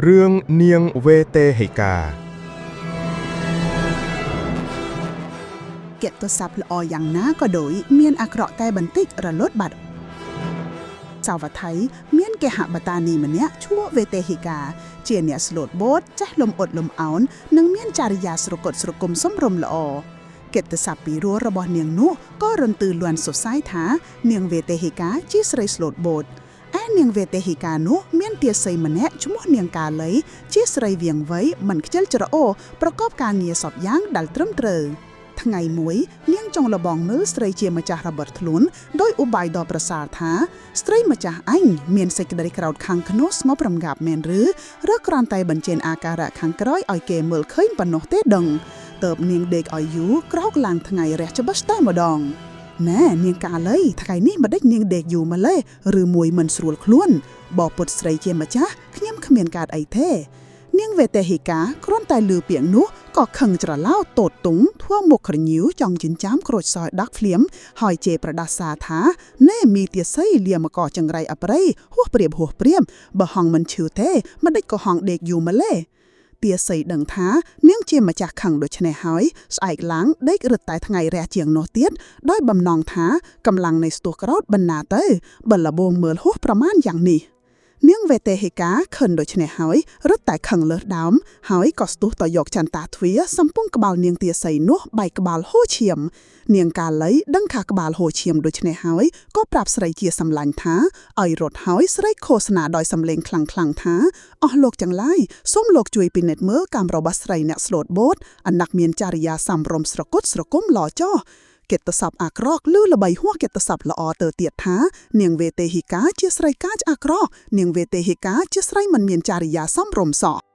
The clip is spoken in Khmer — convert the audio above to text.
រឿងនាងវេទេហិកា កិត្តិស័ព្ទល្អយ៉ាងណាក៏ដោយមានអាក្រក់តែបន្តិចរលត់បាត់សាវត្ថីមានគេហបតានីម្នាក់ឈ្មោះវេទេហិកា ជាអ្នកស្លូតបូតចេះលំអត់លំអោននិងមានចរិយាស្រគត់ស្រគំសមរម្យល្អកិត្តិស័ព្ទពីរោះរបស់នាងនោះក៏រន្ទឺលាន់សរសៃថា នាងវេទេហិកាជាស្រីស្លូតបូតឯនាងវេទេហិកានោះមានទាសីម្នាក់ឈ្មោះនាងកាលី ជាស្រីវៀងវៃមិនខ្ជិលច្រអូសប្រកបការងារសពយ៉ាងដែលត្រឹមត្រូវ ថ្ងៃមួយនាងចង់លបងមើលស្រីជាម្ចាស់របស់ខ្លួនដោយឧបាយដ៏ប្រសើរថាស្ត្រីម្ចាស់អញមានសេចក្តីក្រោធខាងក្នុងស្ងប់រំងាប់មែនឬឬគ្រាន់តែបញ្ចេញអាការៈខាងក្រោយឲ្យគេមើលឃើញប៉ុណ្ណោះទេដឹងតើបនាងដេកឲ្យយូរក្រោកឡើងថ្ងៃរះច្បាស់តែម្ដងណែនាងកាលីថ្ងៃនេះមិនដេចនាងដេកយូរម្លេះឬមួយមិនស្រួលខ្លួនបពុតស្រីជាម្ចាស់ខ្ញុំគ្មានកើតអីទេ នាងវេទេហិកាគ្រាន់តែលឺពាក្យនោះក៏ខឹងច្រឡោតូតទុងធ្វើមុខក្រញៀវចង់ចិញ្ចាមក្រូចសើចដាក់ភ្លាមហើយជេរប្រដាសាថាណែមីទាសីលាមកចង្រៃអប្រិយហួសព្រាបហួសព្រាមបើហងមិនឈឺទេមិនដេចក៏ហងដេកយូរម្លេះទាសីដឹងថានាងជាម្ចាស់ខឹងដូច្នេះហើយស្អែកឡើងដេករឹតតែថ្ងៃរះជាងនោះទៀតដោយបំណងថាកម្លាំងនៃស្ទុះក្រោតបណ្ណាទៅបើលបងមើលហួសប្រមាណយ៉ាងនេះ នាងវេទេហិកាខិនដូច្នេះហើយរត់តែខឹងលើសដើមហើយក៏ស្ទុះតយកចន្តាទ្វាសំពុងក្បាលនាងទាសីនោះបែកក្បាលហូរឈាម នាងកាលីដឹងថាក្បាលហូរឈាមដូច្នេះហើយក៏ប្រាប់ស្រីជាសម្លាញ់ថាឲ្យរត់ហើយស្រីឃោសនាដោយសំឡេងខ្លាំងៗថាអស់លោកទាំងឡាយសូមលោកជួយពិនិត្យមើលកម្មរបស់ស្រីអ្នកស្លូតបូតអນັកមានចរិយាសមរម្យស្រគត់ស្រគំល្អចោះកិត្តិសព្ទអាក្រក់ឮល្បីហួសកិត្តិសព្ទល្អទៅទៀតថា នាងវេទេហិកាជាស្រីកាចអាក្រក់នាងវេទេហិកាជាស្រីមិនមានចរិយាសមរម្យសោះ។